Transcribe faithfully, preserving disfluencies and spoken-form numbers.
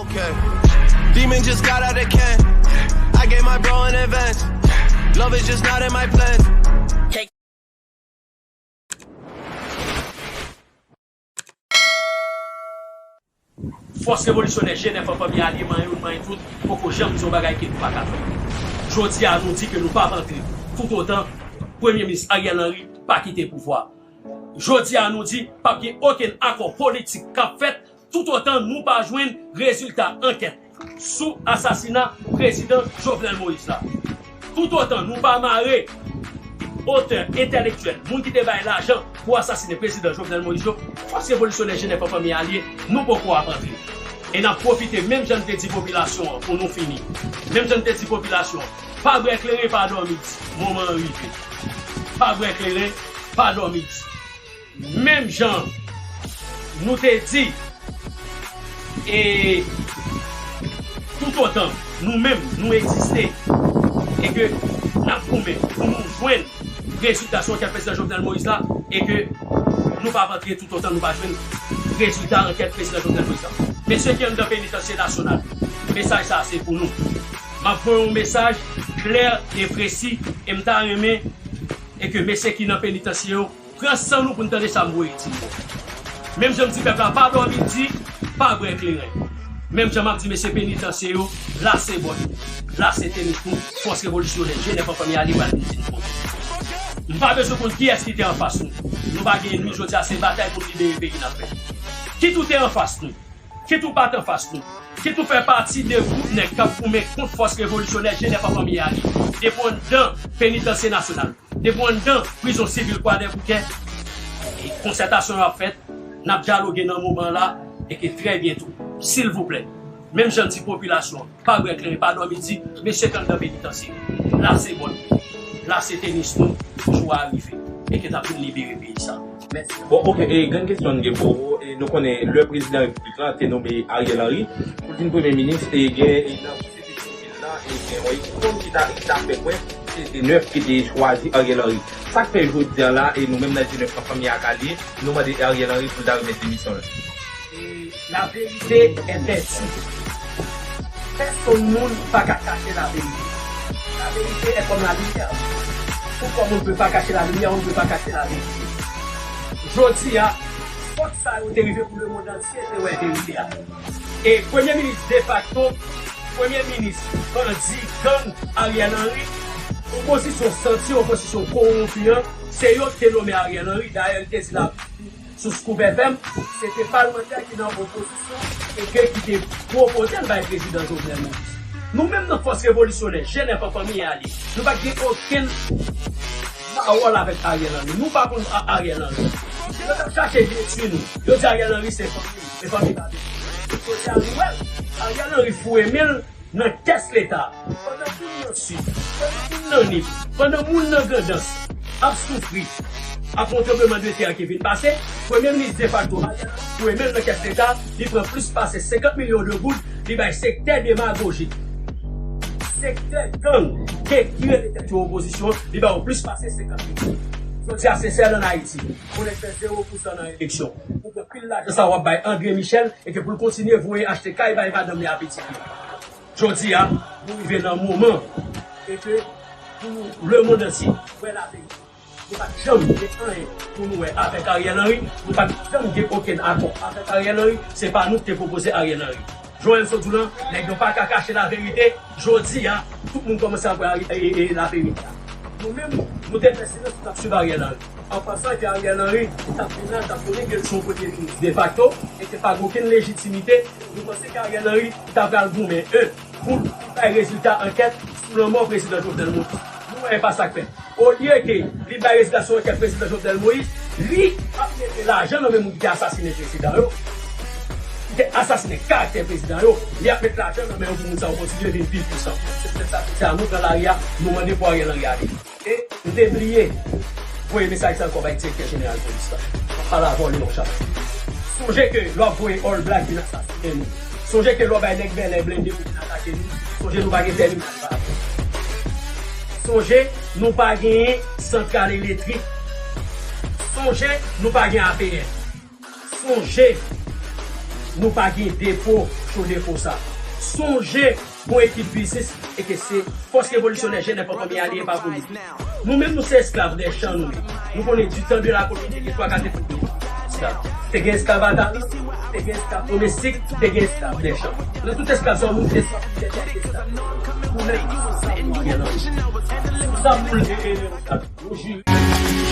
Okay. Demon just got out of camp. I gave my bro an advance. Love is just not in my plans. Fòs revolisyonè G nèf an fanmi alye manyen youn manyen tout, poko janm di yon bagay ke nou pa ka fè. Jodi a nou di ke nou p ap antre toutotan Premye Minis Ariel Henry pa kite pouvwa. Jodi a nou di p ap gen okenn akò politik k ap fèt toutotan nou pa jwenn rezilta ankèt sou asasina Prezidan Jovenel Moïse la. Toutotan nou pa mare otè entèlektyèl, moun ki te bay lajan pou asasinen Prezidan Jovenel Moïse yo, fòs revolisyonè G nèf an fanmi alye, nou poko ap antre. E n ap pwofite, menm jan n te di popilasyon an pou nou fini, menm jan n te di popilasyon an, pa bwè kleren, pa dòmi di, moman an rive. Pa bwè kleren, pa dòmi di. Menm jan nou te di, e toutotan nou menm nou egziste e ke n ap goumen pou nou jwenn rezilta sou ankèt Prezidan Jovenel Moïse la, e ke nou p ap antre toutotan nou pa jwenn rezilta ankèt Prezidan Jovenel Moïse la. Mesye ki anndan penitansye nasyonal, mesaj sa a se pou nou. M ap voye yon mesaj klè e presi, e m ta renmen e ke mesye ki nan penitansye yo pran san nou pou n tande sa m voye di nou. Menm jan m di pèp la pa dòmi di, pa bwè kleren. Menm jan m ap di mesye penitansye yo, lase bòt, lase tenis nou, fòs revolisyonè G nèf an fanmi alye pral vin di nou. M pa bezwen konn kiyès ki te anfas nou. Nou pa gen enmi jodi a, se batay pou n libere peyi n ap fè. Kit ou te anfas nou, kit ou pa t anfas nou, kit ou fè pati de gwoup nèg k ap goumen kont fòs revolisyonè G nèf an fanmi alye, depi w anndan penitansye nasyonal, depi w anndan prizon sivil Kwadèboukè, e konsètasyon yo ap fèt, n ap dyaloge nan moman la, e ke trè byento, silvouplè, menm jan n di popilasyon an, pa bwè kleren, pa dòmi di, mesye k anndan penitansye, lase bòt, lase tenis nou, jou a rive, e ke n ap vin libere peyi sa. Mèsi. Bon, oke, e, grenn kesyon n gen pou ou, e, nou konnen lè prezidan repiblik la te nonmen Ariel Henry pou l vin premye minis, e, gen, e, nan sosyete sivil la, e, gen yon ekip moun ki ta, ki ta fè kwè se G nèf ki te chwazi Ariel Henry. Sa k fè jodi a la, e, nou menm nan G nèf an fanmi ak alye, nou mande Ariel Henry pou l ta remèt demisyon l? E, la vérité est têtue. Pèsonn moun pa ka kache la vérité. La vérité est comme la lumière. Tout comme on ne peut pas cacher la lumière, on ne peut pas cacher la vérité. Jodi a, fòk sa yo te rive pou lemonn antye te wè verite a. E premye minis defakto, premye minis bandi gang Ariel Henry, opozisyon santi, opozisyon kowonpi an, se yo ki te nonmen Ariel Henry. Dayè, li te di la sou Scoop F M, se te palmantè ki nan opozisyon e ke ki te pwopoze l bay prezidan Jovenel Moïse. Nou menm nan fòs revolisyonè, G nèf an fanmi alye, nou pa t gen okenn pawòl avèk Ariel Henry. Nou pa konn A-, Ariel Henry. Yo t ap chache detwi nou. Yo di Ariel Henry se fanmi, se fanmi pa detwi. Jodi a nou wè l, Ariel Henry foure men l nan kès Leta. Pandan moun nan Sid, pandan moun nan Nip, pandan moun nan Grandans ap soufri ak yon tranblemanntè ki vin pase, premye minis defakto Ariel foure men l nan kès Leta, li pran plis pase senkant milyon de goud, li bay sektè demagojik, sektè gang, ke ki rele tèt yo opozisyon, li ba yo plis pase senkant milyon. Jodi a se sèl ann Ayiti pou nèg fè zewo pousan nan eleksyon. Ou pran pil lajan sa w ap bay André Michel e ke pou l kontinye voye achte kay bay madanm li a pitit li. Jodi a, nou rive nan moman e ke pou lemonn antye wè laverite. Nou pa t janm gen anyen pou nou wè avèk Ariel Henry, nou pa t janm gen okenn akò avèk Ariel Henry, se pa nou ki te pwopoze Ariel Henry. Joel Sodoula, nèg yo pa ka kache laverite, jodi a, tout moun kòmanse ap wè Ari-, e, e, e, laverite a. Nou menm, nou te fè silans, nou t ap swiv Ariel Henry. An pansan ke Ariel Henry t ap vin la, t ap konnen ke l se yon premye minis defakto, e ke pa gen okenn lejitimite, nou panse ke Ariel Henry ta pral goumen, e, pou l bay rezilta ankèt sou lanmò prezidan Jovenel Moïse. Nou wè e pa sa k fèt. Olye ke li bay rezilta sou ankèt prezidan Jovenel Moïse, li ap mete lajan nan men moun ki te asasinen prezidan yo, ki te asasinen karaktè prezidan yo, li ap met lajan nan men yo pou moun sa yo kontinye vin pi pwisan. Se poutèt sa, jodi a, nou pran lari a, nou mande pou Ariel Henry ale. E m te bliye voye mesaj sa ankò bay direktè jeneral polis la. Pale avè w, Leon Charles. Sonje ke lè w ap voye All Black vin asasinen nou, sonje ke lè w bay nèg bèlè blende pou vin atake nou, sonje nou pa gen tèminal pa. Sonje nou pa genyen santral elektrik. Sonje nou pa gen A P N. Sonje, Nou pa gen depo cho depo sa. Sonje, gon ekip biznis e ke se fòs revolisyonè Jenèf an premye a li ye pa pou li. Nou menm nou se esklav dè chan nou ye. Nou konnen di tan de la koloni te gen twa kategori esklav. Te gen esklav ataris, te gen esklav domestik, te gen esklav dè chan. Nan tout esklav sa yo nou te esklav dè chan, esklav. Pou nèg sa pou gen nan. Sa pou l gen.